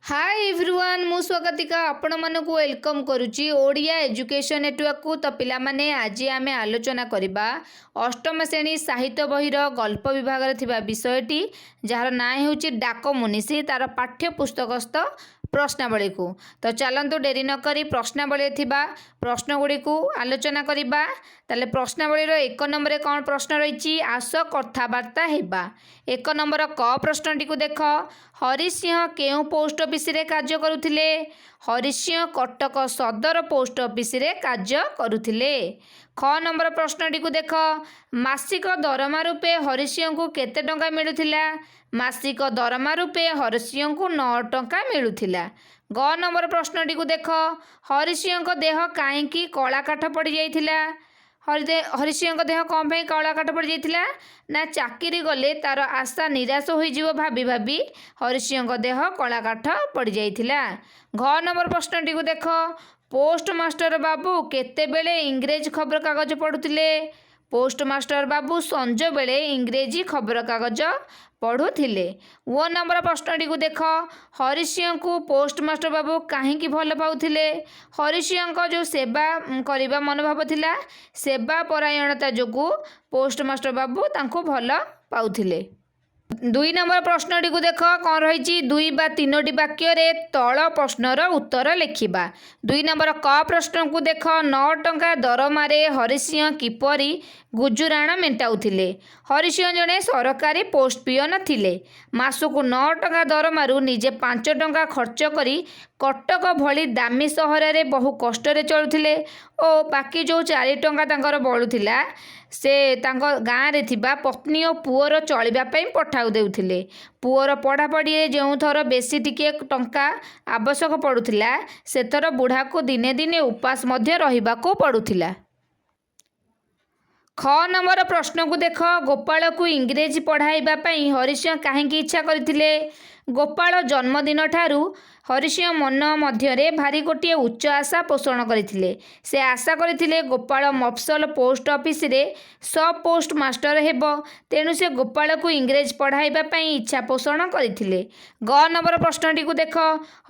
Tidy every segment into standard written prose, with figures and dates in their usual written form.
High everyone, ମୁଁ ସ୍ୱାଗତିକା ଆପଣମାନଙ୍କୁ welcome କରୁଛି ଓଡ଼ିଆ ଏଜୁକେସନ୍ ନେଟୱାର୍କକୁ। ତ ପିଲାମାନେ, ଆଜି ଆମେ ଆଲୋଚନା କରିବା ଅଷ୍ଟମ ଶ୍ରେଣୀ ସାହିତ୍ୟ ବହିର ଗଳ୍ପ ବିଭାଗରେ ଥିବା ବିଷୟଟି, ଯାହାର ନାଁ ହେଉଛି ଡାକ ମୁନିଷି, ତାର ପାଠ୍ୟ ପୁସ୍ତକସ୍ଥ ପ୍ରଶ୍ନାବଳୀକୁ। ତ ଚାଲନ୍ତୁ, ଡେରି ନକରି ପ୍ରଶ୍ନାବଳୀରେ ଥିବା ପ୍ରଶ୍ନଗୁଡ଼ିକୁ ଆଲୋଚନା କରିବା। ତାହେଲେ ପ୍ରଶ୍ନାବଳୀର 1 ନମ୍ବରରେ କ'ଣ ପ୍ରଶ୍ନ ରହିଛି? ଆସ କଥାବାର୍ତ୍ତା ହେବା। 1 ନମ୍ବର କ ପ୍ରଶ୍ନଟିକୁ ଦେଖ। ହରିସିଂହ କେଉଁ ପୋଷ୍ଟ ଅଫିସରେ କାର୍ଯ୍ୟ କରୁଥିଲେ? ହରିସିଂହ କଟକ ସଦର ପୋଷ୍ଟ ଅଫିସରେ କାର୍ଯ୍ୟ କରୁଥିଲେ। ଖ ନମ୍ବର ପ୍ରଶ୍ନଟିକୁ ଦେଖ। ମାସିକ ଦରମା ରୂପେ ହରିସିଂହଙ୍କୁ କେତେ ଟଙ୍କା ମିଳୁଥିଲା? ମାସିକ ଦରମା ରୂପେ ହରିସିଂହଙ୍କୁ 9 ଟଙ୍କା ମିଳୁଥିଲା। ଗ ନମ୍ବର ପ୍ରଶ୍ନଟିକୁ ଦେଖ। ହରିସିଂହଙ୍କ ଦେହ କାହିଁକି କଳାକାଠ ପଡ଼ିଯାଇଥିଲା? ହରିସିଂହଙ୍କ ଦେହ କ'ଣ ପାଇଁ କଳାକାଠ ପଡ଼ିଯାଇଥିଲା ନା, ଚାକିରି ଗଲେ ତାର ଆଶା ନିରାଶ ହୋଇଯିବ ଭାବି ଭାବି ହରିସିଂହଙ୍କ ଦେହ କଳାକାଠ ପଡ଼ିଯାଇଥିଲା। ଘ ନମ୍ବର ପ୍ରଶ୍ନଟିକୁ ଦେଖ। ପୋଷ୍ଟ ମାଷ୍ଟର ବାବୁ କେତେବେଳେ ଇଂରେଜ ଖବରକାଗଜ ପଢ଼ୁଥିଲେ? ପୋଷ୍ଟ ମାଷ୍ଟର ବାବୁ ସଞ୍ଜବେଳେ ଇଂରେଜୀ ଖବରକାଗଜ ପଢ଼ୁଥିଲେ। ଓ ନମ୍ବର ପ୍ରଶ୍ନଟିକୁ ଦେଖ। ହରିସିଂହଙ୍କୁ ପୋଷ୍ଟ ମାଷ୍ଟର ବାବୁ କାହିଁକି ଭଲ ପାଉଥିଲେ? ହରିସିଂହଙ୍କ ଯେଉଁ ସେବା କରିବା ମନୋଭାବ ଥିଲା, ସେବା ପରାୟଣତା ଯୋଗୁଁ ପୋଷ୍ଟ ମାଷ୍ଟର ବାବୁ ତାଙ୍କୁ ଭଲ ପାଉଥିଲେ। 2 ନମ୍ବର ପ୍ରଶ୍ନଟିକୁ ଦେଖ, କ'ଣ ରହିଛି? ଦୁଇ ବା ତିନୋଟି ବାକ୍ୟରେ ତଳ ପ୍ରଶ୍ନର ଉତ୍ତର ଲେଖିବା। 2 ନମ୍ବର କ ପ୍ରଶ୍ନକୁ ଦେଖ। 9 ଟଙ୍କା ଦରମାରେ ହରିସିଂହ କିପରି ଗୁଜୁରାଣ ମେଣ୍ଟାଉଥିଲେ? ହରିସିଂହ ଜଣେ ସରକାରୀ ପୋଷ୍ଟ ପିଅନ ଥିଲେ। ମାସକୁ 9 ଟଙ୍କା ଦରମାରୁ ନିଜେ 5 ଟଙ୍କା ଖର୍ଚ୍ଚ କରି କଟକ ଭଳି ଦାମୀ ସହରରେ ବହୁ କଷ୍ଟରେ ଚଳୁଥିଲେ ଓ ବାକି ଯେଉଁ 4 ଟଙ୍କା ତାଙ୍କର ବଳୁଥିଲା, ସେ ତାଙ୍କ ଗାଁରେ ଥିବା ପତ୍ନୀ ଓ ପୁଅର ଚଳିବା ପାଇଁ ପଠାଉ ଦେଉଥିଲେ। ପୁଅର ପଢ଼ାପଢ଼ିରେ ଯେଉଁଥର ବେଶୀ ଟିକିଏ ଟଙ୍କା ଆବଶ୍ୟକ ପଡ଼ୁଥିଲା, ସେଥର ବୁଢ଼ାକୁ ଦିନେ ଦିନେ ଉପାସ ମଧ୍ୟ ରହିବାକୁ ପଡ଼ୁଥିଲା। ଖ ନମ୍ବର ପ୍ରଶ୍ନକୁ ଦେଖ। ଗୋପାଳକୁ ଇଂରେଜୀ ପଢ଼ାଇବା ପାଇଁ ହରିସିଂହ କାହିଁକି ଇଚ୍ଛା କରିଥିଲେ? ଗୋପାଳ ଜନ୍ମଦିନଠାରୁ ହରିସିଂହ ମନ ମଧ୍ୟରେ ଭାରି ଗୋଟିଏ ଉଚ୍ଚ ଆଶା ପୋଷଣ କରିଥିଲେ। ସେ ଆଶା କରିଥିଲେ, ଗୋପାଳ ମଫସଲ ପୋଷ୍ଟ ଅଫିସରେ ସବ୍ ପୋଷ୍ଟ ମାଷ୍ଟର ହେବ। ତେଣୁ ସେ ଗୋପାଳକୁ ଇଂରେଜୀ ପଢ଼ାଇବା ପାଇଁ ଇଚ୍ଛା ପୋଷଣ କରିଥିଲେ। ଗ ନମ୍ବର ପ୍ରଶ୍ନଟିକୁ ଦେଖ।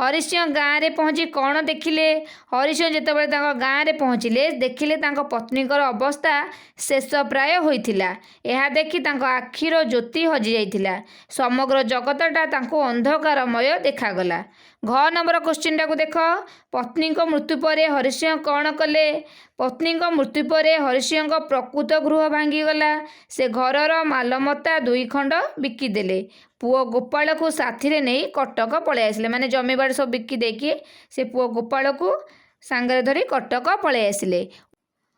ହରିସିଂହ ଗାଁରେ ପହଞ୍ଚି କ'ଣ ଦେଖିଲେ? ହରିସିଂହ ଯେତେବେଳେ ତାଙ୍କ ଗାଁରେ ପହଞ୍ଚିଲେ, ଦେଖିଲେ ତାଙ୍କ ପତ୍ନୀଙ୍କର ଅବସ୍ଥା ଶେଷ ପ୍ରାୟ ହୋଇଥିଲା। ଏହା ଦେଖି ତାଙ୍କ ଆଖିର ଜ୍ୟୋତି ହଜିଯାଇଥିଲା। ସମଗ୍ର ଜଗତଟା ତାଙ୍କୁ ଅନ୍ଧକାରମୟ ଦେଖାଗଲା। ଘ ନମ୍ବର କୋଶ୍ଚିନ୍ଟାକୁ ଦେଖ। ପତ୍ନୀଙ୍କ ମୃତ୍ୟୁ ପରେ ହରିସିଂହ କ'ଣ କଲେ? ପତ୍ନୀଙ୍କ ମୃତ୍ୟୁ ପରେ ହରିସିଂହଙ୍କ ପ୍ରକୃତ ଗୃହ ଭାଙ୍ଗିଗଲା। ସେ ଘରର ମାଲମତା ଦୁଇ ଖଣ୍ଡ ବିକିଦେଲେ। ପୁଅ ଗୋପାଳକୁ ସାଥିରେ ନେଇ କଟକ ପଳାଇ ଆସିଲେ। ମାନେ ଜମିବାଡ଼ି ସବୁ ବିକି ଦେଇକି ସେ ପୁଅ ଗୋପାଳକୁ ସାଙ୍ଗରେ ଧରି କଟକ ପଳାଇ ଆସିଲେ।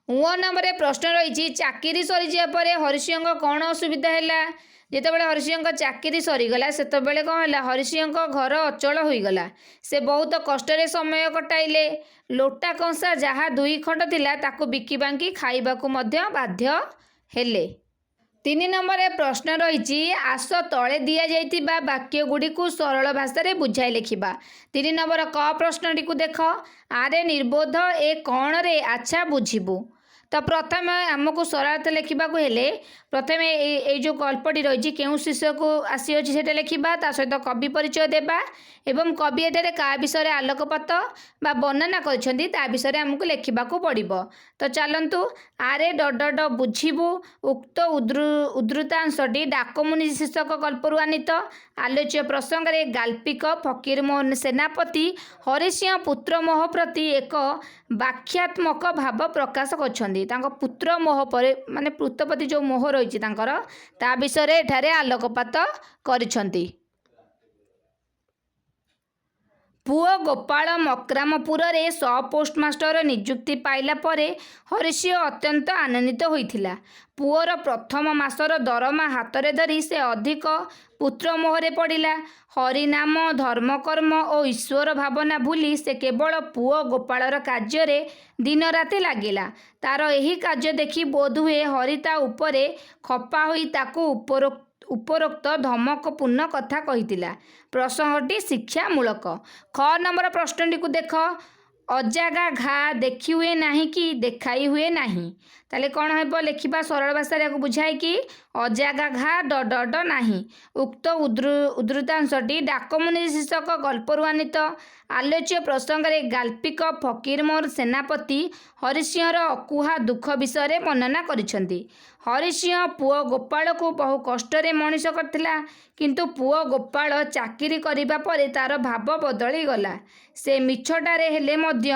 ଉ ନମ୍ବରରେ ପ୍ରଶ୍ନ ରହିଛି, ଚାକିରି ସରିଯିବା ପରେ ହରିସିଂହଙ୍କ କ'ଣ ଅସୁବିଧା ହେଲା? ଯେତେବେଳେ ହରିସିଂହଙ୍କ ଚାକିରି ସରିଗଲା, ସେତେବେଳେ କ'ଣ ହେଲା? ହରିସିଂହଙ୍କ ଘର ଅଚଳ ହୋଇଗଲା। ସେ ବହୁତ କଷ୍ଟରେ ସମୟ କଟାଇଲେ। ଲୋଟା କଂସା ଯାହା ଦୁଇ ଖଣ୍ଡ ଥିଲା, ତାକୁ ବିକି ବାଙ୍କି ଖାଇବାକୁ ମଧ୍ୟ ବାଧ୍ୟ ହେଲେ। 3 ନମ୍ବରରେ ପ୍ରଶ୍ନ ରହିଛି, ଆସ ତଳେ ଦିଆଯାଇଥିବା ବାକ୍ୟ ଗୁଡ଼ିକୁ ସରଳ ଭାଷାରେ ବୁଝାଇ ଲେଖିବା। 3 ନମ୍ବର କ ପ୍ରଶ୍ନଟିକୁ ଦେଖ। ଆରେ ନିର୍ବୋଧ, ଏ କ'ଣରେ, ଆଚ୍ଛା ବୁଝିବୁ। ତ ପ୍ରଥମେ ଆମକୁ ସରଳାର୍ଥ ଲେଖିବାକୁ ହେଲେ ପ୍ରଥମେ ଏଇ ଯେଉଁ ଗଳ୍ପଟି ରହିଛି, କେଉଁ ଶୀର୍ଷକୁ ଆସିଅଛି ସେଇଟା ଲେଖିବା। ତା ସହିତ କବି ପରିଚୟ ଦେବା ଏବଂ କବି ଏଠାରେ କାହା ବିଷୟରେ ଆଲୋକପାତ ବା ବର୍ଣ୍ଣନା କରିଛନ୍ତି, ତା ବିଷୟରେ ଆମକୁ ଲେଖିବାକୁ ପଡ଼ିବ। ତ ଚାଲନ୍ତୁ। ଆରେ ଡ ଡ ଡ ବୁଝିବୁ, ଉକ୍ତ ଉଦ୍ଧୃତାଂଶଟି ଡାକମୁନି ଶୀର୍ଷକ ଗଳ୍ପରୁ ଆନୀତ। ଆଲୋଚ୍ୟ ପ୍ରସଙ୍ଗରେ ଗାଳ୍ପିକ ଫକୀରମୋହନ ସେନାପତି ହରିସିଂହ ପୁତ୍ର ମୋହ ପ୍ରତି ଏକ ବ୍ୟାଖ୍ୟାତ୍ମକ ଭାବ ପ୍ରକାଶ କରିଛନ୍ତି। ତାଙ୍କ ପୁତ୍ର ମୋହ ପରେ, ମାନେ ପୁତ୍ର ପ୍ରତି ଯେଉଁ ମୋହ ରହିଛି ତାଙ୍କର, ତା ବିଷୟରେ ଏଠାରେ ଆଲୋକପାତ କରିଛନ୍ତି। ପୁଅ ଗୋପାଳ ମକ୍ରାମପୁରରେ ସବ୍ ପୋଷ୍ଟମାଷ୍ଟର ନିଯୁକ୍ତି ପାଇଲା ପରେ ହରିସିଂହ ଅତ୍ୟନ୍ତ ଆନନ୍ଦିତ ହୋଇଥିଲା। ପୁଅର ପ୍ରଥମ ମାସର ଦରମା ହାତରେ ଧରି ସେ ଅଧିକ ପୁତ୍ରମୋହରେ ପଡ଼ିଲା। ହରିନାମ, ଧର୍ମକର୍ମ ଓ ଈଶ୍ୱର ଭାବନା ଭୁଲି ସେ କେବଳ ପୁଅ ଗୋପାଳର କାର୍ଯ୍ୟରେ ଦିନରାତି ଲାଗିଲା। ତାର ଏହି କାର୍ଯ୍ୟ ଦେଖି ବୋଧହୁଏ ହରି ତା ଉପରେ ଖପା ହୋଇ ତାକୁ ଉପରୋକ୍ତ ଧମକପୂର୍ଣ୍ଣ କଥା କହିଥିଲା। ପ୍ରସଙ୍ଗଟି ଶିକ୍ଷାମୂଳକ। ଖ ନମ୍ବର ପ୍ରଶ୍ନଟିକୁ ଦେଖ। ଅଜାଗା ଘା ଦେଖି ହୁଏ ନାହିଁ କି ଦେଖାଇ ହୁଏ ନାହିଁ। ତାହେଲେ କ'ଣ ହେବ? ଲେଖିବା ସରଳ ଭାଷାରେ ଏହାକୁ ବୁଝାଇକି। ଅଜାଗା ଘା ଡ ଡ ଡ ନାହିଁ। ଉକ୍ତ ଉଦ୍ଧୃତାଂଶଟି ଡାକମୁନି ଶୀର୍ଷକ ଗଳ୍ପରୁ ଆନୀତ। ଆଲୋଚ୍ୟ ପ୍ରସଙ୍ଗରେ ଗାଳ୍ପିକ ଫକୀରମୋହନ ସେନାପତି ହରିସିଂହର ଅକୁହା ଦୁଃଖ ବିଷୟରେ ବର୍ଣ୍ଣନା କରିଛନ୍ତି। ହରିସିଂହ ପୁଅ ଗୋପାଳକୁ ବହୁ କଷ୍ଟରେ ମଣିଷ କରିଥିଲା। କିନ୍ତୁ ପୁଅ ଗୋପାଳ ଚାକିରି କରିବା ପରେ ତାର ଭାବ ବଦଳିଗଲା। ସେ ମିଛଟାରେ ହେଲେ ମଧ୍ୟ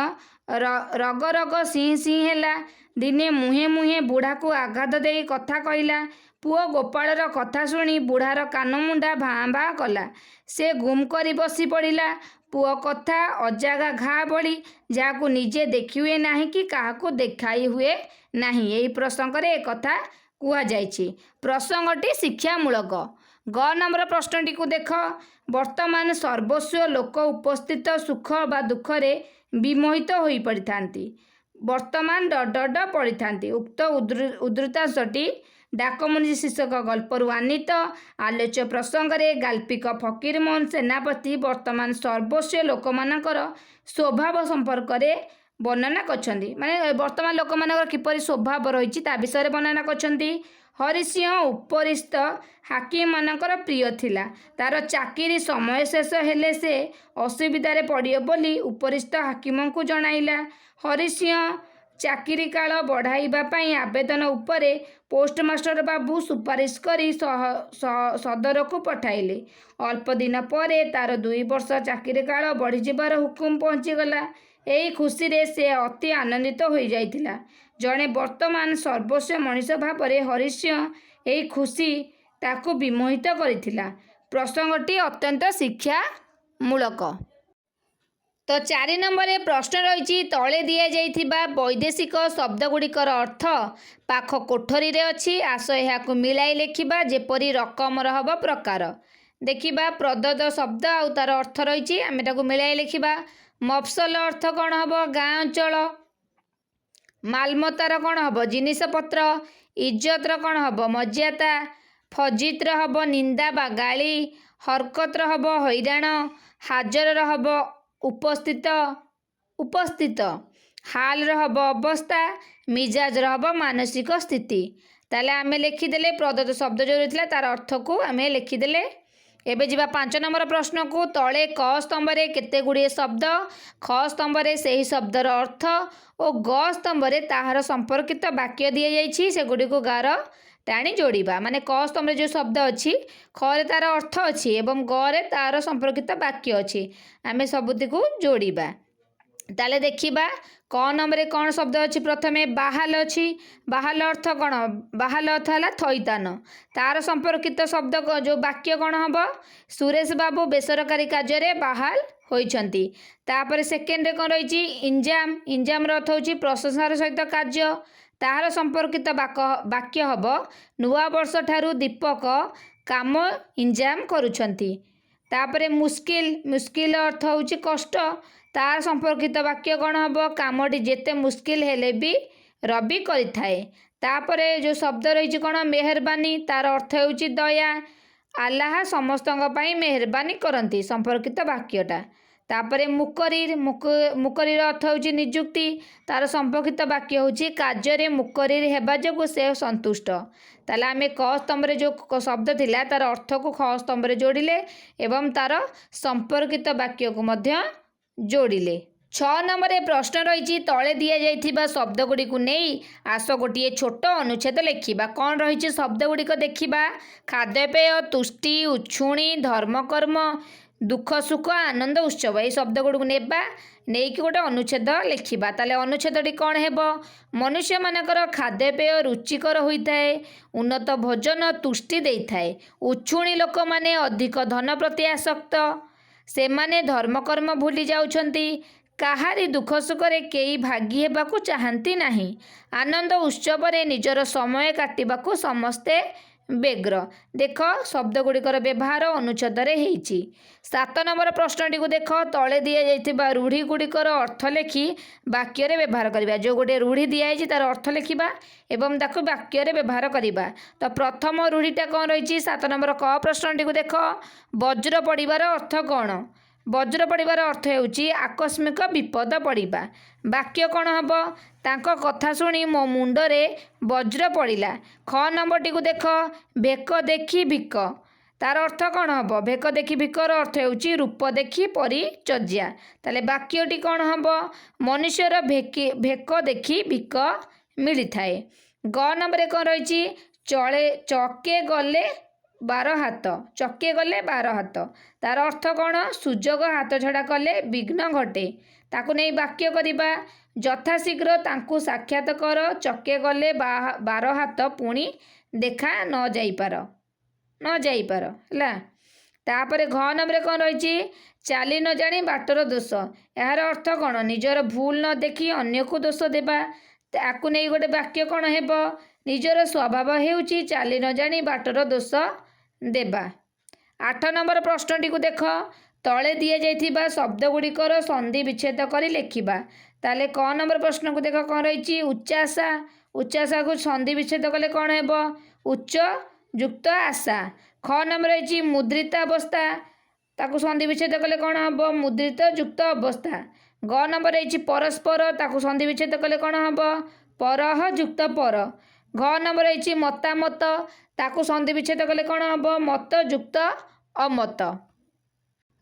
ରଗରଗ ସିଂହ ସିଂହ ହେଲା। ଦିନେ ମୁହେଁ ମୁହେଁ ବୁଢ଼ାକୁ ଆଘାତ ଦେଇ କଥା କହିଲା। ପୁଅ ଗୋପାଳର କଥା ଶୁଣି ବୁଢ଼ାର କାନମୁଣ୍ଡା ଭାଁ ଭାଁ କଲା। ସେ ଗୁମ୍ କରି ବସି ପଡ଼ିଲା। ପୁଅ କଥା ଅଜାଗା ଘା ଭଳି, ଯାହାକୁ ନିଜେ ଦେଖିହୁଏ ନାହିଁ କି କାହାକୁ ଦେଖାଇ ହୁଏ ନାହିଁ। ଏହି ପ୍ରସଙ୍ଗରେ ଏକଥା କୁହାଯାଇଛି। ପ୍ରସଙ୍ଗଟି ଶିକ୍ଷାମୂଳକ। ଗ ନମ୍ବର ପ୍ରଶ୍ନଟିକୁ ଦେଖ। ବର୍ତ୍ତମାନ ସର୍ବସ୍ୱ ଲୋକ ଉପସ୍ଥିତ ସୁଖ ବା ଦୁଃଖରେ ବିମୋହିତ ହୋଇପଡ଼ିଥାନ୍ତି। ବର୍ତ୍ତମାନ ଡ ଡ ଡ ପଡ଼ିଥାନ୍ତି। ଉକ୍ତ ଉଦ୍ଧୃତାଂଶଟି ଡାକମୁନି ଶୀର୍ଷକ ଗଳ୍ପରୁ ଆନୀତ। ଆଲୋଚ୍ୟ ପ୍ରସଙ୍ଗରେ ଗାଳ୍ପିକ ଫକୀରମୋହନ ସେନାପତି ବର୍ତ୍ତମାନ ସର୍ବସ୍ୱ ଲୋକମାନଙ୍କର ସ୍ୱଭାବ ସମ୍ପର୍କରେ ବର୍ଣ୍ଣନା କରିଛନ୍ତି। ମାନେ ବର୍ତ୍ତମାନ ଲୋକମାନଙ୍କର କିପରି ସ୍ୱଭାବ ରହିଛି, ତା ବିଷୟରେ ବର୍ଣ୍ଣନା କରିଛନ୍ତି। ହରିସିଂହ ଉପରିସ୍ଥ ହାକିମମାନଙ୍କର ପ୍ରିୟ ଥିଲା। ତାର ଚାକିରି ସମୟ ଶେଷ ହେଲେ ସେ ଅସୁବିଧାରେ ପଡ଼ିବ ବୋଲି ଉପରିସ୍ଥ ହାକିମଙ୍କୁ ଜଣାଇଲା। ହରିସିଂହ ଚାକିରି କାଳ ବଢ଼ାଇବା ପାଇଁ ଆବେଦନ ଉପରେ ପୋଷ୍ଟମାଷ୍ଟର ବାବୁ ସୁପାରିଶ କରି ସଦରକୁ ପଠାଇଲେ। ଅଳ୍ପ ଦିନ ପରେ ତାର 2 ବର୍ଷ ଚାକିରି କାଳ ବଢ଼ିଯିବାର ହୁକୁମ ପହଞ୍ଚିଗଲା। ଏହି ଖୁସିରେ ସେ ଅତି ଆନନ୍ଦିତ ହୋଇଯାଇଥିଲା। ଜଣେ ବର୍ତ୍ତମାନ ସର୍ବସ୍ୱ ମଣିଷ ଭାବରେ ହରିସିଂହ ଏହି ଖୁସି ତାକୁ ବିମୋହିତ କରିଥିଲା। ପ୍ରସଙ୍ଗଟି ଅତ୍ୟନ୍ତ ଶିକ୍ଷାମୂଳକ। ତ 4 ନମ୍ବରରେ ପ୍ରଶ୍ନ ରହିଛି, ତଳେ ଦିଆଯାଇଥିବା ବୈଦେଶିକ ଶବ୍ଦଗୁଡ଼ିକର ଅର୍ଥ ପାଖ କୋଠରୀରେ ଅଛି। ଆସ ଏହାକୁ ମିଳାଇ ଲେଖିବା, ଯେପରି ରକମର ହେବ ପ୍ରକାର। ଦେଖିବା, ପ୍ରଦତ୍ତ ଶବ୍ଦ ଆଉ ତାର ଅର୍ଥ ରହିଛି, ଆମେ ତାକୁ ମିଳାଇ ଲେଖିବା। ମଫସଲ ଅର୍ଥ କ'ଣ ହେବ? ଗାଁ ଅଞ୍ଚଳ। ମାଲମତାର କ'ଣ ହେବ? ଜିନିଷପତ୍ର। ଇଜ୍ଜତର କ'ଣ ହେବ? ମର୍ଯ୍ୟାଦା। ଫଜିତର ହେବ ନିନ୍ଦା ବା ଗାଳି। ହରକତର ହେବ ହଇରାଣ। ହାଜରର ହେବ ଉପସ୍ଥିତ। ହାଲର ହେବ ଅବସ୍ଥା। ମିଜାଜର ହେବ ମାନସିକ ସ୍ଥିତି। ତାହେଲେ ଆମେ ଲେଖିଦେଲେ, ପ୍ରଦତ୍ତ ଶବ୍ଦ ଯେଉଁ ରହିଥିଲା ତାର ଅର୍ଥକୁ ଆମେ ଲେଖିଦେଲେ। ଏବେ ଯିବା 5 ନମ୍ବର ପ୍ରଶ୍ନକୁ। ତଳେ କ ସ୍ତମ୍ଭରେ କେତେ ଗୁଡ଼ିଏ ଶବ୍ଦ, ଖ ସ୍ତମ୍ଭରେ ସେହି ଶବ୍ଦର ଅର୍ଥ ଓ ଗ ସ୍ତମ୍ଭରେ ତାହାର ସମ୍ପର୍କିତ ବାକ୍ୟ ଦିଆଯାଇଛି। ସେଗୁଡ଼ିକୁ ଗାର ଟାଣି ଯୋଡ଼ିବା। ମାନେ କ ସ୍ତମ୍ଭରେ ଯେଉଁ ଶବ୍ଦ ଅଛି, ଖରେ ତାର ଅର୍ଥ ଅଛି ଏବଂ ଗରେ ତାର ସମ୍ପର୍କିତ ବାକ୍ୟ ଅଛି। ଆମେ ସବୁତିକୁ ଯୋଡ଼ିବା। ତାହେଲେ ଦେଖିବା, କ ନମ୍ବରରେ କ'ଣ ଶବ୍ଦ ଅଛି? ପ୍ରଥମେ ବାହାଲ ଅଛି। ବାହାଲ ଅର୍ଥ କ'ଣ? ବାହାଲ ଅର୍ଥ ହେଲା ଥଇଥାନ। ତାର ସମ୍ପର୍କିତ ଶବ୍ଦ ଯେଉଁ ବାକ୍ୟ କ'ଣ ହେବ? ସୁରେଶ ବାବୁ ବେସରକାରୀ କାର୍ଯ୍ୟରେ ବାହାଲ ହୋଇଛନ୍ତି। ତାପରେ ସେକେଣ୍ଡରେ କ'ଣ ରହିଛି? ଇଞ୍ଜାମ। ଇଞ୍ଜାମର ଅର୍ଥ ହେଉଛି ପ୍ରଶଂସାର ସହିତ କାର୍ଯ୍ୟ। ତାହାର ସମ୍ପର୍କିତ ବାକ୍ୟ ହେବ, ନୂଆବର୍ଷ ଠାରୁ ଦୀପକ କାମ ଇଞ୍ଜାମ କରୁଛନ୍ତି। ତାପରେ ମୁସ୍କିଲ। ମୁସ୍କିଲ ଅର୍ଥ ହେଉଛି କଷ୍ଟ। ତାର ସମ୍ପର୍କିତ ବାକ୍ୟ କ'ଣ ହେବ? କାମଟି ଯେତେ ମୁସ୍କିଲ ହେଲେ ବି ରବି କରିଥାଏ। ତାପରେ ଯେଉଁ ଶବ୍ଦ ରହିଛି କ'ଣ? ମେହରବାନୀ। ତାର ଅର୍ଥ ହେଉଛି ଦୟା। ଆଲ୍ଲାହ ସମସ୍ତଙ୍କ ପାଇଁ ମେହରବାନୀ କରନ୍ତି, ସମ୍ପର୍କିତ ବାକ୍ୟଟା। ତାପରେ ମୁକରିର। ମୁକରିର ଅର୍ଥ ହେଉଛି ନିଯୁକ୍ତି। ତାର ସମ୍ପର୍କିତ ବାକ୍ୟ ହେଉଛି, କାର୍ଯ୍ୟରେ ମୁକରିର ହେବା ଯୋଗୁଁ ସେ ସନ୍ତୁଷ୍ଟ। ତାହେଲେ ଆମେ କ ସ୍ତମ୍ଭରେ ଯେଉଁ ଶବ୍ଦ ଥିଲା, ତାର ଅର୍ଥକୁ ଖ ସ୍ତମ୍ଭରେ ଯୋଡ଼ିଲେ ଏବଂ ତାର ସମ୍ପର୍କିତ ବାକ୍ୟକୁ ମଧ୍ୟ ଯୋଡ଼ିଲେ। 6 ନମ୍ବରରେ ପ୍ରଶ୍ନ ରହିଛି, ତଳେ ଦିଆଯାଇଥିବା ଶବ୍ଦଗୁଡ଼ିକୁ ନେଇ ଆସ ଗୋଟିଏ ଛୋଟ ଅନୁଚ୍ଛେଦ ଲେଖିବା। କ'ଣ ରହିଛି ଶବ୍ଦ ଗୁଡ଼ିକ ଦେଖିବା। ଖାଦ୍ୟପେୟ, ତୁଷ୍ଟି, ଉଛୁଣି, ଧର୍ମକର୍ମ, ଦୁଃଖ ସୁଖ, ଆନନ୍ଦ ଉତ୍ସବ। ଏଇ ଶବ୍ଦ ଗୁଡ଼ିକୁ ନେବା, ନେଇକି ଗୋଟେ ଅନୁଚ୍ଛେଦ ଲେଖିବା। ତାହେଲେ ଅନୁଚ୍ଛେଦଟି କ'ଣ ହେବ? ମନୁଷ୍ୟମାନଙ୍କର ଖାଦ୍ୟପେୟ ରୁଚିକର ହୋଇଥାଏ। ଉନ୍ନତ ଭୋଜନ ତୁଷ୍ଟି ଦେଇଥାଏ। ଉଛୁଣି ଲୋକମାନେ ଅଧିକ ଧନ ପ୍ରତି ଆସକ୍ତ। ସେମାନେ ଧର୍ମକର୍ମ ଭୁଲି ଯାଉଛନ୍ତି। କାହାରି ଦୁଃଖ ସୁଖରେ କେହି ଭାଗୀ ହେବାକୁ ଚାହାନ୍ତି ନାହିଁ। ଆନନ୍ଦ ଉତ୍ସବରେ ନିଜର ସମୟ କାଟିବାକୁ ସମସ୍ତେ ବ୍ୟଗ୍ର। ଦେଖ, ଶବ୍ଦ ଗୁଡ଼ିକର ବ୍ୟବହାର ଅନୁଚ୍ଛେଦରେ ହେଇଛି। 7 ନମ୍ବର ପ୍ରଶ୍ନଟିକୁ ଦେଖ। ତଳେ ଦିଆଯାଇଥିବା ରୂଢ଼ି ଗୁଡ଼ିକର ଅର୍ଥ ଲେଖି ବାକ୍ୟରେ ବ୍ୟବହାର କରିବା। ଯେଉଁ ଗୋଟିଏ ରୂଢ଼ି ଦିଆହେଇଛି, ତାର ଅର୍ଥ ଲେଖିବା ଏବଂ ତାକୁ ବାକ୍ୟରେ ବ୍ୟବହାର କରିବା। ତ ପ୍ରଥମ ରୂଢ଼ିଟା କ'ଣ ରହିଛି? 7 ନମ୍ବର କ ପ୍ରଶ୍ନଟିକୁ ଦେଖ। ବଜ୍ର ପଡ଼ିବାର ଅର୍ଥ କ'ଣ? ବଜ୍ର ପଡ଼ିବାର ଅର୍ଥ ହେଉଛି ଆକସ୍ମିକ ବିପଦ ପଡ଼ିବା। ବାକ୍ୟ କ'ଣ ହେବ? ତାଙ୍କ କଥା ଶୁଣି ମୋ ମୁଣ୍ଡରେ ବଜ୍ର ପଡ଼ିଲା। ଖ ନମ୍ବରଟିକୁ ଦେଖ, ଭେକ ଦେଖି ଭିକ। ତାର ଅର୍ଥ କ'ଣ ହେବ? ଭେକ ଦେଖି ଭିକର ଅର୍ଥ ହେଉଛି ରୂପ ଦେଖି ପରିଚର୍ଯ୍ୟା। ତାହେଲେ ବାକ୍ୟଟି କ'ଣ ହେବ? ମନୁଷ୍ୟର ଭେକ ଦେଖି ଭିକ ମିଳିଥାଏ। ଗ ନମ୍ବରରେ କ'ଣ ରହିଛି? ଚଳେ ଚକେ ଗଲେ ବାର ହାତ। ଚକେ ଗଲେ ବାର ହାତ, ତାର ଅର୍ଥ କ'ଣ? ସୁଯୋଗ ହାତଛଡ଼ା କଲେ ବିଘ୍ନ ଘଟେ। ତାକୁ ନେଇ ବାକ୍ୟ କରିବା, ଯଥାଶୀଘ୍ର ତାଙ୍କୁ ସାକ୍ଷାତ କର, ଚକେ ଗଲେ ବାର ହାତ ପୁଣି ଦେଖା ନ ଯାଇପାର ନ ଯାଇପାର। ହେଲା। ତାପରେ ଘ ନମ୍ବରରେ କ'ଣ ରହିଛି? ଚାଲି ନ ଜାଣି ବାଟର ଦୋଷ। ଏହାର ଅର୍ଥ କ'ଣ? ନିଜର ଭୁଲ ନ ଦେଖି ଅନ୍ୟକୁ ଦୋଷ ଦେବା। ତାକୁ ନେଇ ଗୋଟେ ବାକ୍ୟ କ'ଣ ହେବ? ନିଜର ସ୍ୱଭାବ ହେଉଛି ଚାଲି ନ ଜାଣି ବାଟର ଦୋଷ ଦେବା। 8 ନମ୍ବର ପ୍ରଶ୍ନଟିକୁ ଦେଖ, ତଳେ ଦିଆଯାଇଥିବା ଶବ୍ଦ ଗୁଡ଼ିକର ସନ୍ଧି ବିଚ୍ଛେଦ କରି ଲେଖିବା। ତାହେଲେ କ ନମ୍ବର ପ୍ରଶ୍ନକୁ ଦେଖ କ'ଣ ରହିଛି? ଉଚ୍ଚାଶା। ଉଚ୍ଚାଶାକୁ ସନ୍ଧି ବିଚ୍ଛେଦ କଲେ କ'ଣ ହେବ? ଉଚ୍ଚ ଯୁକ୍ତ ଆଶା। ଖ ନମ୍ବର ରହିଛି ମୁଦ୍ରିତାବସ୍ଥା। ତାକୁ ସନ୍ଧି ବିଚ୍ଛେଦ କଲେ କ'ଣ ହେବ? ମୁଦ୍ରିତ ଯୁକ୍ତ ଅବସ୍ଥା। ଗ ନମ୍ବର ରହିଛି ପରସ୍ପର। ତାକୁ ସନ୍ଧି ବିଚ୍ଛେଦ କଲେ କ'ଣ ହେବ? ପରହ ଯୁକ୍ତ ପର। ଘ ନମ୍ବର ରହିଛି ମତାମତ। ତାକୁ ସନ୍ଧି ବିଚ୍ଛେଦ କଲେ କ'ଣ ହେବ? ମତ ଯୁକ୍ତ ଅମତ।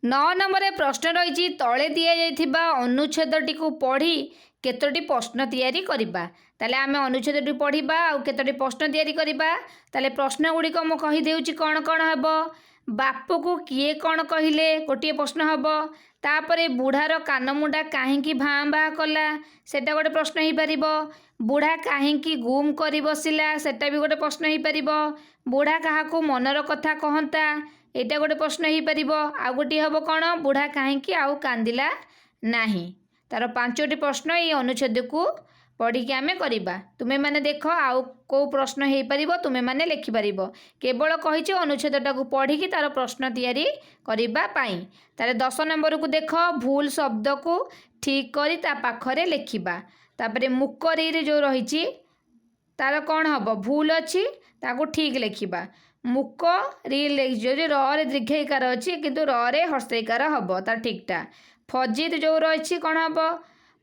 9 ନମ୍ବରରେ ପ୍ରଶ୍ନ ରହିଛି, ତଳେ ଦିଆଯାଇଥିବା ଅନୁଚ୍ଛେଦଟିକୁ ପଢ଼ି କେତୋଟି ପ୍ରଶ୍ନ ତିଆରି କରିବା। ତାହେଲେ ଆମେ ଅନୁଚ୍ଛେଦଟି ପଢ଼ିବା ଆଉ କେତୋଟି ପ୍ରଶ୍ନ ତିଆରି କରିବା। ତାହେଲେ ପ୍ରଶ୍ନ ଗୁଡ଼ିକ ମୁଁ କହିଦେଉଛି କ'ଣ କ'ଣ ହେବ। ବାପୁକୁ କିଏ କ'ଣ କହିଲେ, ଗୋଟିଏ ପ୍ରଶ୍ନ ହେବ। ତାପରେ ବୁଢ଼ାର କାନମୁଣ୍ଡା କାହିଁକି ଭାଁ ଭାଁ କଲା, ସେଇଟା ଗୋଟେ ପ୍ରଶ୍ନ ହେଇପାରିବ। ବୁଢ଼ା କାହିଁକି ଗୁମ୍ କରି ବସିଲା, ସେଇଟା ବି ଗୋଟେ ପ୍ରଶ୍ନ ହେଇପାରିବ। ବୁଢ଼ା କାହାକୁ ମନର କଥା କହନ୍ତା, ଏଇଟା ଗୋଟେ ପ୍ରଶ୍ନ ହେଇପାରିବ। ଆଉ ଗୋଟିଏ ହେବ କ'ଣ? ବୁଢ଼ା କାହିଁକି ଆଉ କାନ୍ଦିଲା ନାହିଁ। ତାର 5ଟି ପ୍ରଶ୍ନ ଏଇ ଅନୁଚ୍ଛେଦକୁ ପଢ଼ିକି ଆମେ କରିବା। ତୁମେମାନେ ଦେଖ ଆଉ କେଉଁ ପ୍ରଶ୍ନ ହେଇପାରିବ, ତୁମେମାନେ ଲେଖିପାରିବ। କେବଳ କହିଛି ଅନୁଚ୍ଛେଦଟାକୁ ପଢ଼ିକି ତାର ପ୍ରଶ୍ନ ତିଆରି କରିବା ପାଇଁ। ତାହେଲେ 10 ନମ୍ବରକୁ ଦେଖ, ଭୁଲ ଶବ୍ଦକୁ ଠିକ୍ କରି ତା ପାଖରେ ଲେଖିବା। ତାପରେ ମୁକରିରେ ଯେଉଁ ରହିଛି ତାର କ'ଣ ହେବ? ଭୁଲ ଅଛି, ତାକୁ ଠିକ୍ ଲେଖିବା। ମୁକ ରି ଲେଖିଛି, ରରେ ଦୀର୍ଘଇକାର ଅଛି କିନ୍ତୁ ରରେ ହର୍ଷଇକାର ହେବ ତାର ଠିକ୍ଟା। ଫଜିତ ଯେଉଁ ରହିଛି କ'ଣ ହେବ?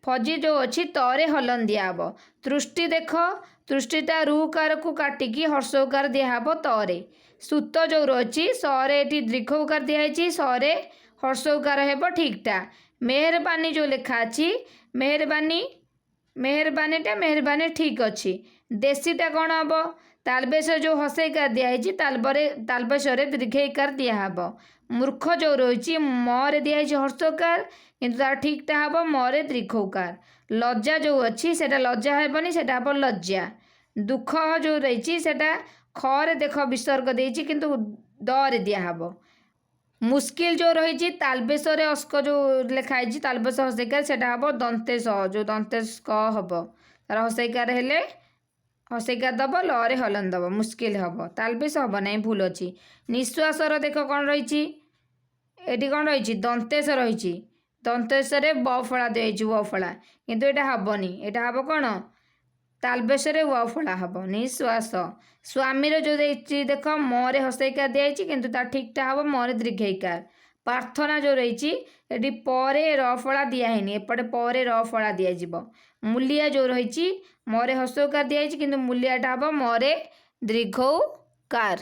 ଫଜି ଯେଉଁ ଅଛି ତରେ ହଲନ ଦିଆହେବ। ତୃଷ୍ଟି ଦେଖ, ତୃଷ୍ଟିଟା ରୁକାରକୁ କାଟିକି ହର୍ଷଉକାର ଦିଆହେବ ତରେ। ସୁତ ଯେଉଁ ରହିଛି ସରେ ଏଠି ଦୀର୍ଘ ଉକାର ଦିଆହେଇଛି, ସରେ ହର୍ଷଉକାର ହେବ ଠିକ୍ଟା। ମେହେରବାନୀ ଯେଉଁ ଲେଖା ଅଛି, ମେହେରବାନୀ, ମେହେରବାନୀଟା ମେହେରବାନୀ ଠିକ୍ ଅଛି। ଦେଶୀଟା କ'ଣ ହେବ? ତାଲବେଶ ଯେଉଁ ହସେଇକାର ଦିଆହେଇଛି, ତାଲବରେ ତାଲବେଶରେ ଦୀର୍ଘଇକାର ଦିଆହେବ। ମୂର୍ଖ ଯେଉଁ ରହିଛି ମରେ ଦିଆହେଇଛି ହର୍ଷଉକାର, କିନ୍ତୁ ତାର ଠିକ୍ଟା ହେବ ମରେ ଦୀର୍ଘଉକାର। ଲଜ୍ଜା ଯେଉଁ ଅଛି ସେଇଟା ଲଜ୍ଜା ହେବନି, ସେଇଟା ହେବ ଲଜ୍ଜା। ଦୁଃଖ ଯେଉଁ ରହିଛି ସେଇଟା ଖରେ ଦେଖ ବିସର୍ଗ ଦେଇଛି କିନ୍ତୁ ଦରେ ଦିଆହେବ। ମୁସ୍କିଲ ଯେଉଁ ରହିଛି ତାଲବେଶରେ ଅସ୍କ ଯେଉଁ ଲେଖା ହେଇଛି ତାଲବେଶ ହସେଇକାର, ସେଇଟା ହେବ ଦନ୍ତେଶ, ଯେଉଁ ଦନ୍ତେଶ କ ହେବ ତାର ହସେଇକାର ହେଲେ ହସେଇକାର ଦେବ, ଲରେ ହଲନ ଦେବ, ମୁସ୍କିଲ ହେବ, ତାଲବେଶ ହେବ ନାହିଁ, ଭୁଲ ଅଛି। ନିଶ୍ୱାସର ଦେଖ କ'ଣ ରହିଛି, ଏଠି କ'ଣ ରହିଛି? ଦନ୍ତେଶ ରହିଛି, ଦନ୍ତେଶରେ ବ ଫଳା ଦିଆଯାଇଛି, ବ ଫଳା, କିନ୍ତୁ ଏଇଟା ହେବନି, ଏଇଟା ହେବ କ'ଣ? ତାଲବେଶରେ ୱ ଫଳା ହେବ, ନିଶ୍ୱାସ। ସ୍ୱାମୀର ଯେଉଁ ଦେଇଛି ଦେଖ ମରେ ହସେଇକାର ଦିଆଯାଇଛି କିନ୍ତୁ ତା ଠିକ୍ଟା ହେବ ମରେ ଦୀର୍ଘଇକାର। ପ୍ରାର୍ଥନା ଯେଉଁ ରହିଛି ଏଠି ପରେ ର ଫଳା ଦିଆହେଇନି, ଏପଟେ ପରେ ର ଫଳା ଦିଆଯିବ। ମୂଲିଆ ଯେଉଁ ରହିଛି ମରେ ହସଉକାର ଦିଆହେଇଛି କିନ୍ତୁ ମୂଲିଆଟା ହେବ ମରେ ଦୀର୍ଘଉକାର।